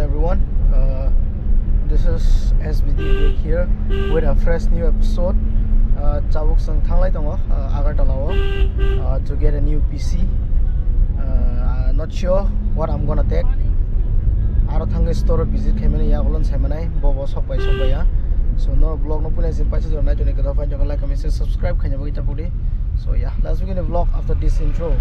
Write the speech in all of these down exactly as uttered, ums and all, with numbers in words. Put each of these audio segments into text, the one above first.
Everyone, uh, this is S B D back here with a fresh new episode. Uh, tabuk chwng thanglai tongo, uh, Agartala o, uh, to get a new P C. Uh, I'm not sure what I'm gonna take. Aro thangwi store o visit khaimani, yagulo saimanai, bobo sokbai sokbai ya. So no vlog no puila jin paisa jora nai toni kata fine jora like, comment, share, subscribe khaina bagwi tapudi. So yeah, let's begin the vlog after this intro.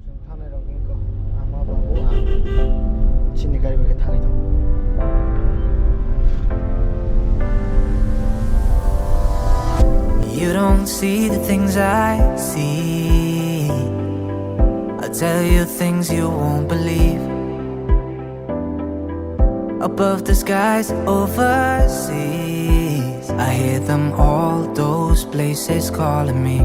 Chwng thangnai rok wngkha ama babu ang chini gari bai khe thangwi tongo. You don't see the things I see. I tell you things you won't believe. Above the skies, overseas, I hear them all, those places calling me.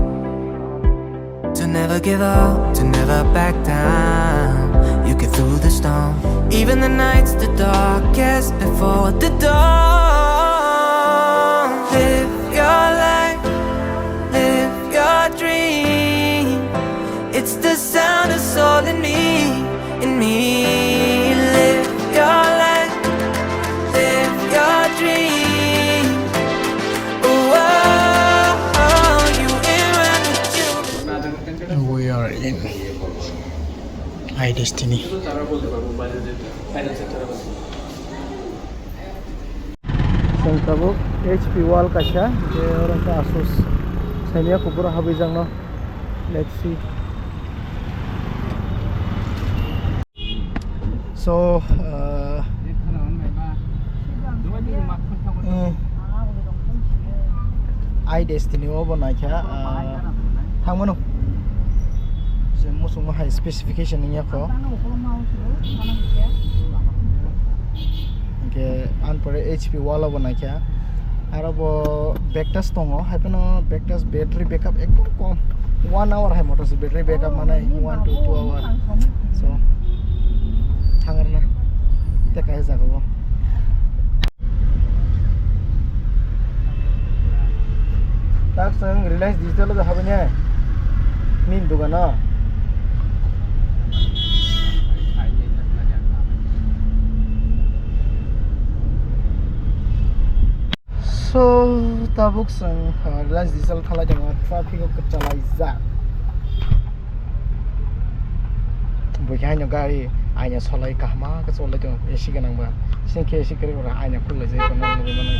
To never give up, to never back down. You get through the storm, even the nights the darkest before the dawn. Live your life, live your dream. It's the sound of soul in me, in me. Live your life, live your dream. Oh, oh, oh, you in when you We are in iDestiny. Chwng tabuk H P wall kaisa, je oro khe Asus. Saimya kubur habwi jakno. Let's see. So, uh, mm, iDestiny o bo naikha, uh, thangmano. Je muchungma hai specification wngya kho. Hwnkhe ani pore H P wall o bo naikha. Aro bo Vectus tongo, hai phano Vectus battery backup ekdom kom. One hour hai motor se battery backup manai, one to two hour. So, thangrwna tei kaisa jaga o. Tak chwng Reliance Digital o habwi ne nini dogano. So, tabuk chwng, uh, Reliance Digital thalai tongo, traffic o kwchalaijak. Buikhe haino gari aina solai kahma khe cholai tongo, A C gwnang ba. Sini khe A C kwrwi ba aina khulai jai tongo, nugwi mano.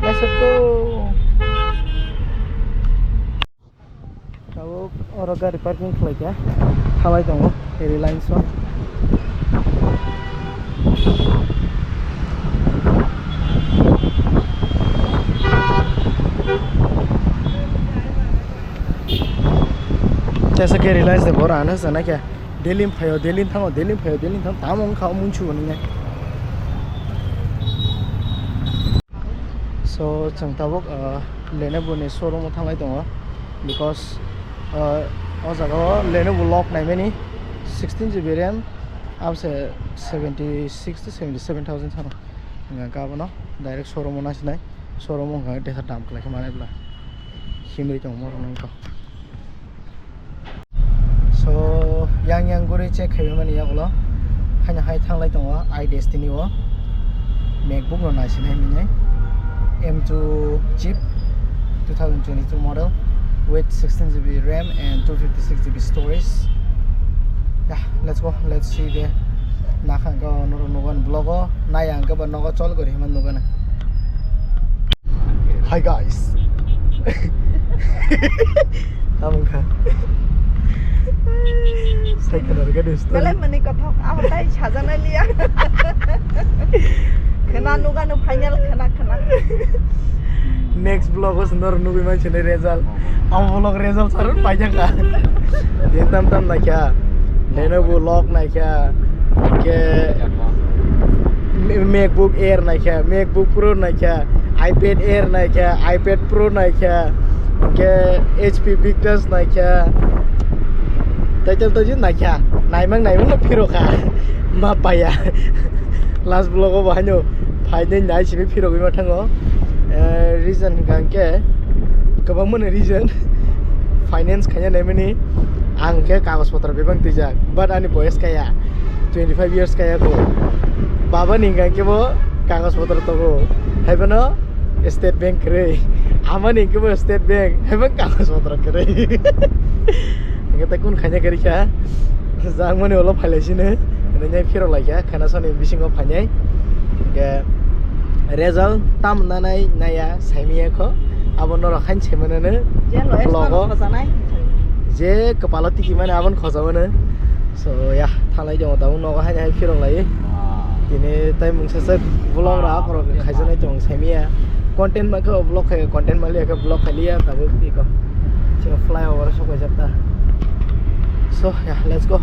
Let's go. Tabuk oro gari parking khlai kha, thalai tongo Reliance o. Tesa khe Reliance de bora ano sana khe. Delhi phaio, Delhi thango, Delhi phaio, Delhi thang tamo wngkha o mungsu bo nini. So chwng tabuk, uh, Lenovo ni showroom o thanglai tongo, because, uh, o jaga o Lenovo lock naimani sixteen G B RAM, abse seventy six to seventy seven thousand sano. Hwnka khe abono direct showroom o nasinai, showroom o hwnka khe tesa dam kwlai khe manai bwla. Himri tongo moro nangkha. So, yang yang guri check khaimani yagulo. Haino hai thanglai tongo iDestiny o. MacBook no naisinai mini. M two chip, two thousand twenty-two model with sixteen G B RAM and two fifty-six G B storage. Yeah, let's go. Let's see the nakhang go noro nugan vlog o. Nai ang go ba nogo chol gori himan nugana. Hi guys. Tamo kha. Sai khana rwgani story. Belai mani kothok, abo tai sajana liya. Khana nugano final khana khana. Next vlog o sundor nugui manchini result. Amo vlog result sarun paijak kha. Din tam tam naikha. Lenovo lock naikha. Ke MacBook Air naikha, MacBook Pro naikha, iPad Air naikha, iPad Pro naikha, hwnkhe H P Victus naikha, tei tei tei naikha, naimang naimang no phiro kha, ma paya. Last vlog o bo haino phainai nai simi phirogwi ma thango. Eh, reason hwnkha hwnkhe kwbangma ni reason. Finance khaina naimani ang khe kagoj potro bebak twijak, but ani boyes kaya, twenty five years kaya ko. Baba ni hwnkha hwnkhe bo kagoj potro tongo, haiphano State Bank kwrwi. Ama ni hwnkhe bo State Bank, haiphano kagoj potro kwrwi. Hwnkhe tei kun khaina kwrwi kha? Jangmani ulo phailai sini, hwnwi phirok laikha, khana sani bisingo phainai. Hwnkhe result tam nanai naya saimaya kho, abo norok hain saimanano. Je lowest vlog o. Mano khojanai. Je kwpalo tiki mani abon khoja mano. So ya, thalai tongo tabuk nogo haini hai phirok lai. Tini tai mungsa sak vlog ra korok khaijaknai tong saimaya. Content ma khe vlog khai, content ma liya khe vlog khai liya tabuk iko. Chini flyover sok kaijak ta. So ya, let's go.